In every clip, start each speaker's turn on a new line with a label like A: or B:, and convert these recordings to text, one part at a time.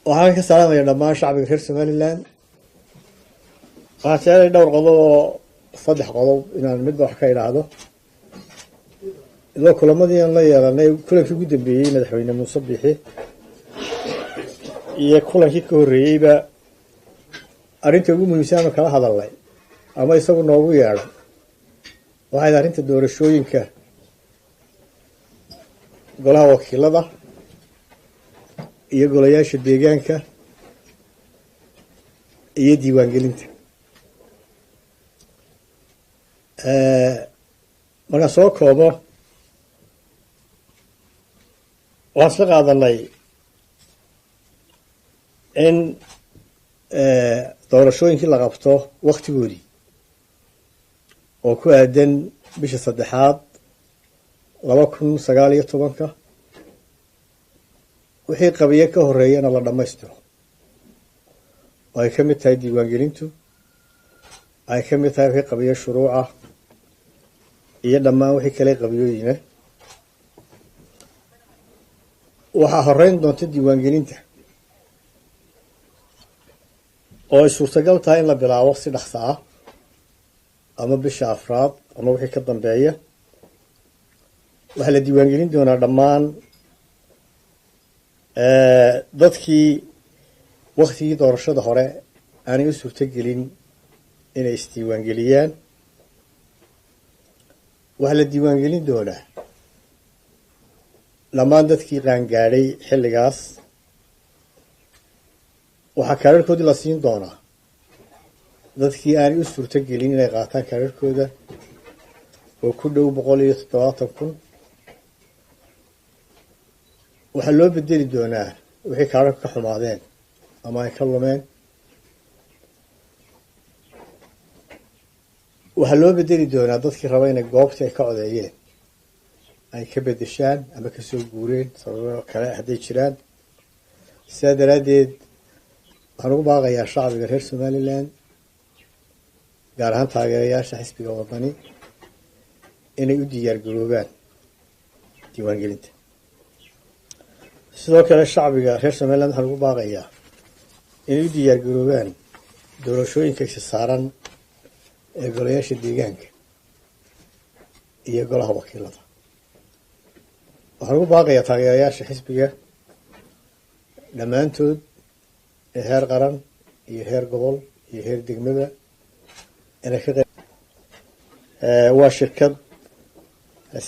A: Waxaan ka salaamaya dhammaan shacbiga reer Somaliland. Waxaan jeclay dhowr qodob oo saddex qodob inaan midba wax ka idhaahdo. Idoo kulamadii aan la yeelanay, kulankii ugu dambeeyey madaxweyne Muuse Biixi iyo kulankii ka horreeyeyba, arrinta ugu muhiimsan aanu kala hadalnay ama isagu noogu yeedhay waxayd arrinta doorashooyinka golaha wakiilada iyo golayaasha deegaanka iyo diiwaangelinta. Markaan soo koobo, waxaan isla qaadanay in doorashooyinkii la qabto waktigoodii oo ku aadan bisha saddexaad 2019-ka, wixii qabiye ka horreeyana la dhammaystiro, oo ay ka mid tahay diiwaangelintu, ay ka mid tahay wixii qabiye shuruuca iyo dhammaan wixii kale qabiyooyina. Waxaa horeyn doonta diiwaangelinta oo ay suurtagal tahay in la bilaabo si dhaqso ah ama bisha afraad ama wixii ka dambeeya. Waxaa la diiwaangelin doonaa dhammaan dadkii waktigii doorashada hore aanay u suurtogelin inay isdiiwaangeliyaan. Waxaa la diiwaangelin doonaa dhammaan dadkii qaangaadhay xilligaas. Waxaa kaararkoodii la siin doonaa dadkii aanay u suurtogelin inay qaataan kaararkooda oo ku dhow 170,000. Waxaa loo bedeli doonaa wixii kaararka ka xumaadeen ama ay ka lumeen. Waxaa loo bedeli doonaa dadkii raba inay goobtii ay ka codeeyeen ay ka bedeshaan ama kasoo guureen sababo kale hadday jiraan. Sidaa daraaddeed waxaan ugu baaqayaa shacbiga reer Somaliland, gaar ahaan taageerayaasha xisbiga Wadani, inay u diyaar garoobaan diiwaangelinta. Sidoo kale shacbiga reer Somaliland waxaan ugu baaqayaa inay u diyaar garoobaan doorashooyinka isa saaran ee golayaasha deegaanka iyo golaha wakiilada. Waxaan ugu baaqayaa taageerayaasha xisbiga dhammaantood ee heer qaran iyo heer gobol iyo heer degmaba inay ka qeyb. Waa shirkad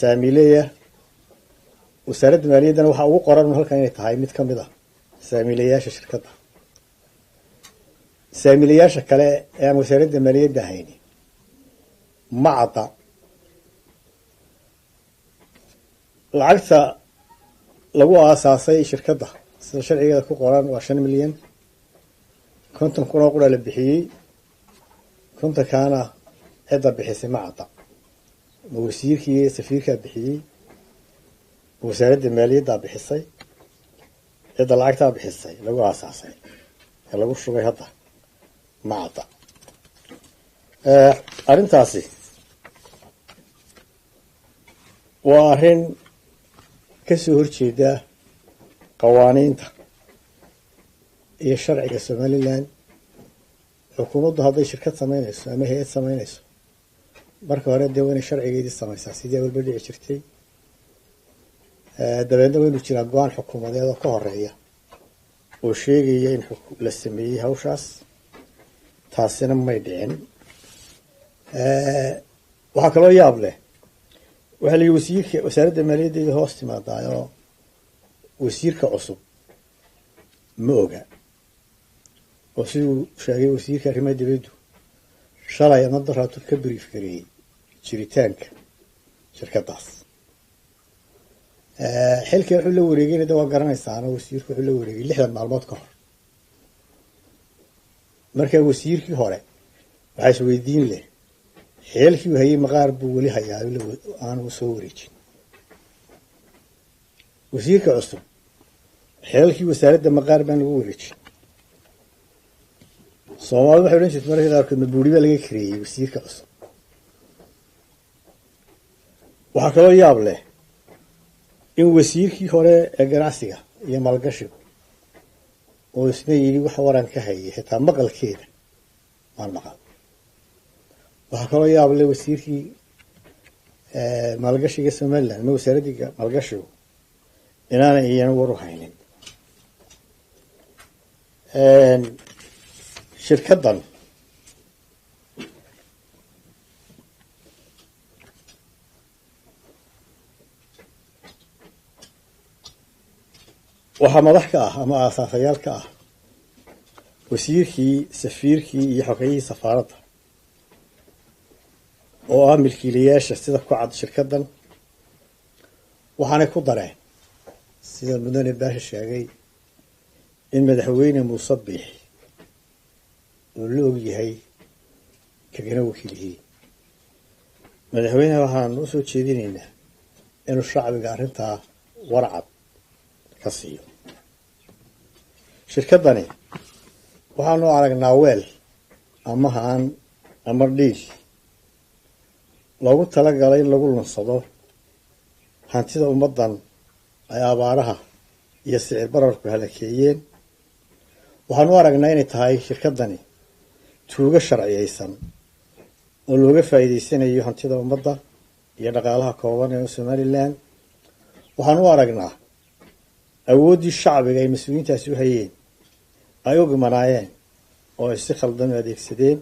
A: saamiileya. Wasaaradda maaliyaddana waxaa ugu qoran halkan inay tahay mid ka mid ah saamiilayaasha shirkadda. Saamiilayaasha kale ee aan wasaaradda maaliyadda hayni ma cadda. Lacagta lagu aasaasay shirkadda sida sharcigeeda ku qoran waa 5 milyan. 50,000 oo qura la bixiyey. 50-kaana cidda bixisay ma cadda. Ma wasiirkii safiirkaa bixiyey? Ma wasaaradda maaliyaddaa bixisay? Cidda lacagtaa bixisay lagu aasaasay ee lagu shubay hadda ma cadda. Arrintaasi waa arrin ka soo horjeeda qawaaniinta iyo sharciga Somaliland. Xukuumaddu hadday shirkad samaynayso ama hay-ad samaynayso, marka hore dee waa inay sharcigeedii samaysaa sidii awalba dhici jirtay. Dabeedna waynu jiraa go-aan xukuumadeed oo ka horeeya oo sheegaya in la sameeyey hawshaas. Taasina may dhicin. Waxaa kaloo yaab leh, waxaa la yihi wasiirka wasaaradda maaliyaddeeda hoos timaadaayoo wasiirka cusub ma oga, oo siduu sheegay wasiirka arrimaha dibaddu shalay ama daraatu ka brief gareeyey jiritaanka shirkaddaas. Xilkii wuxuu la wareegayna de waa garanaysaano, wasiirku wuxuu la wareegay 60 maalmood ka hor. Marka wasiirkii hore waxaa isweydiin leh, xeelkii uu hayay maqaar buu weli hayaa aanu soo wareejin. Wasiirka cusub xeelkii wasaaradda maqaar baan lagu wareejin. Soomaalida waxay odhan jirtay mararka qaarkood, mabuuri baa laga kareeyey wasiirka cusub. Waxaa kaloo yaab leh in wasiirkii hore ee ganacsiga iyo maalgashigu Oo isna yidhi wax waran ka hayay xitaa maqalkeeda maan maqal. Waxaa kaloo yaab leh wasiirkii maalgashiga Somaliland ama wasaaraddii maalgashigu inaanay iyana war u haynin shirkaddan. Waxaa madax ka ah ama aasaasayaal ka ah wasiirkii, safiirkii iyo xogeyihii safaaradda oo ah milkiilayaasha sida ku cad shirkaddan. Waxaanay ku dareen, sida mudane Baasha sheegay, in madaxweyne Muuse Biixi oo la og yahay kagana wakiilyihiin madaxweyneha. Waxaanu usoo jeedinaynaa inuu shacbiga arrintaa warcad ka siiyo. Shirkaddani waxaanu aragnaa weel ama haan ama dhiil loogu talagalay in lagu lunsado hantida ummaddan ay abaaraha iyo sicir bararku halakeeyeen. Waxaanu aragnaa inay tahay shirkaddani tuugo sharciyeysan oo looga faa'iideysanayo hantida ummadda iyo dhaqaalaha kooban ee Somaliland. Waxaanu aragnaa awooddii shacbiga ay mas-uuliyiintaasi u hayeen ay u gimanaayeen oo ay si khaldan u adeegsadeen.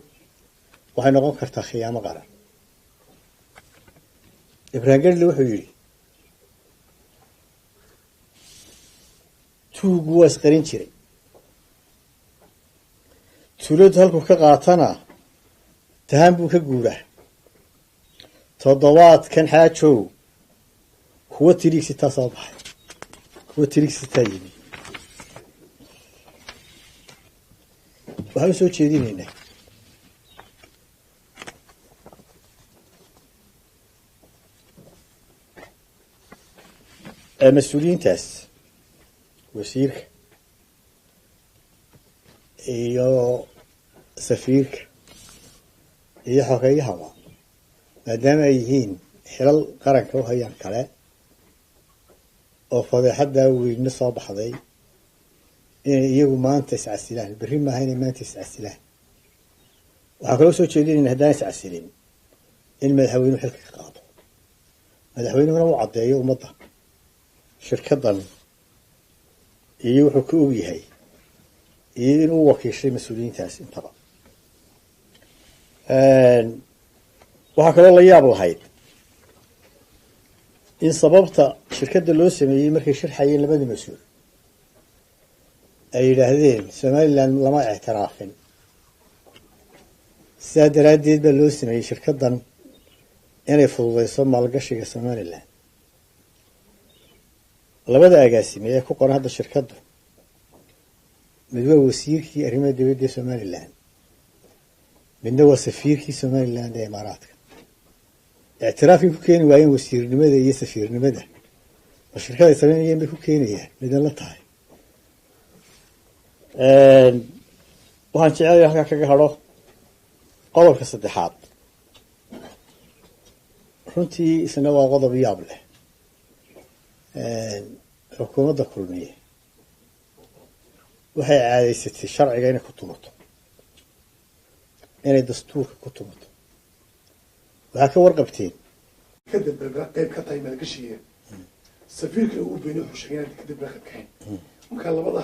A: Waxay noqon kartaa khiyaamo qaran. Ibraahim Gerli wuxuu yidhi, tuugu waa isqarin jiray, tuuladu halkuu ka qaatana tahaan buu ka guuraa. Toddobaadkan xaajow kuwa tiriigsitaa soo baxay, kuwa tiriigsitaa yimi. Waxaan usoo jeedinaynaa mas-uuliyiintaas, wasiirka iyo safiirka iyo xogeeyahaba, maadaama ay yihiin xilal qaranka u hayaan kale oo fadeexaddaa weyne soo baxday, inay iyagu maanta iscasilaan. Berri maaha, inay maanta iscasilaan. Waxaa kaloo soo jeedinayna haddaan iscasilin in madaxweynuhu xilka ka qaado, madaxweynuhuna u caddeeyo ummadda shirkaddan iyo wuxuu ka og yahay iyo inuu wakiishay mas-uuliyiintaas intaba. Waxaa kaloo la yaab lahayd in sababta shirkadda loo sameeyey markay sharxayeen labada mas-uul ay yidhaahdeen Somaliland lama ictiraafin, sidaa daraaddeed baa loo sameeyey shirkaddan inay fududeyso maalgashiga Somaliland. Labada agaasime ee ku qoran hadda shirkaddu, mid waa wasiirkii arrimaha dibadda ee Somaliland, midna waa safiirkii Somaliland ee Imaaraadka. Ictiraafkay ku keeni waayeen wasiirnimada iyo safiirnimada, ma shirkad ay samaynayeen bay ku keenayaan midan la tahay? Waxaan jecelayaa halkaa kaga hadho qodobka saddexaad. Runtii isna waa qodob yaab leh. Xukuumadda Kulmiye waxay caadaysatay sharciga inay ku tumato, inay dastuurka ku tumato. Waxaa ka warqabteen
B: kadib Berbera qayb ka tahay maalgashigeeda, safiirkana uu beeniyey, wuxuu sheegay inaan kadib qayb ka hayn. Marka labada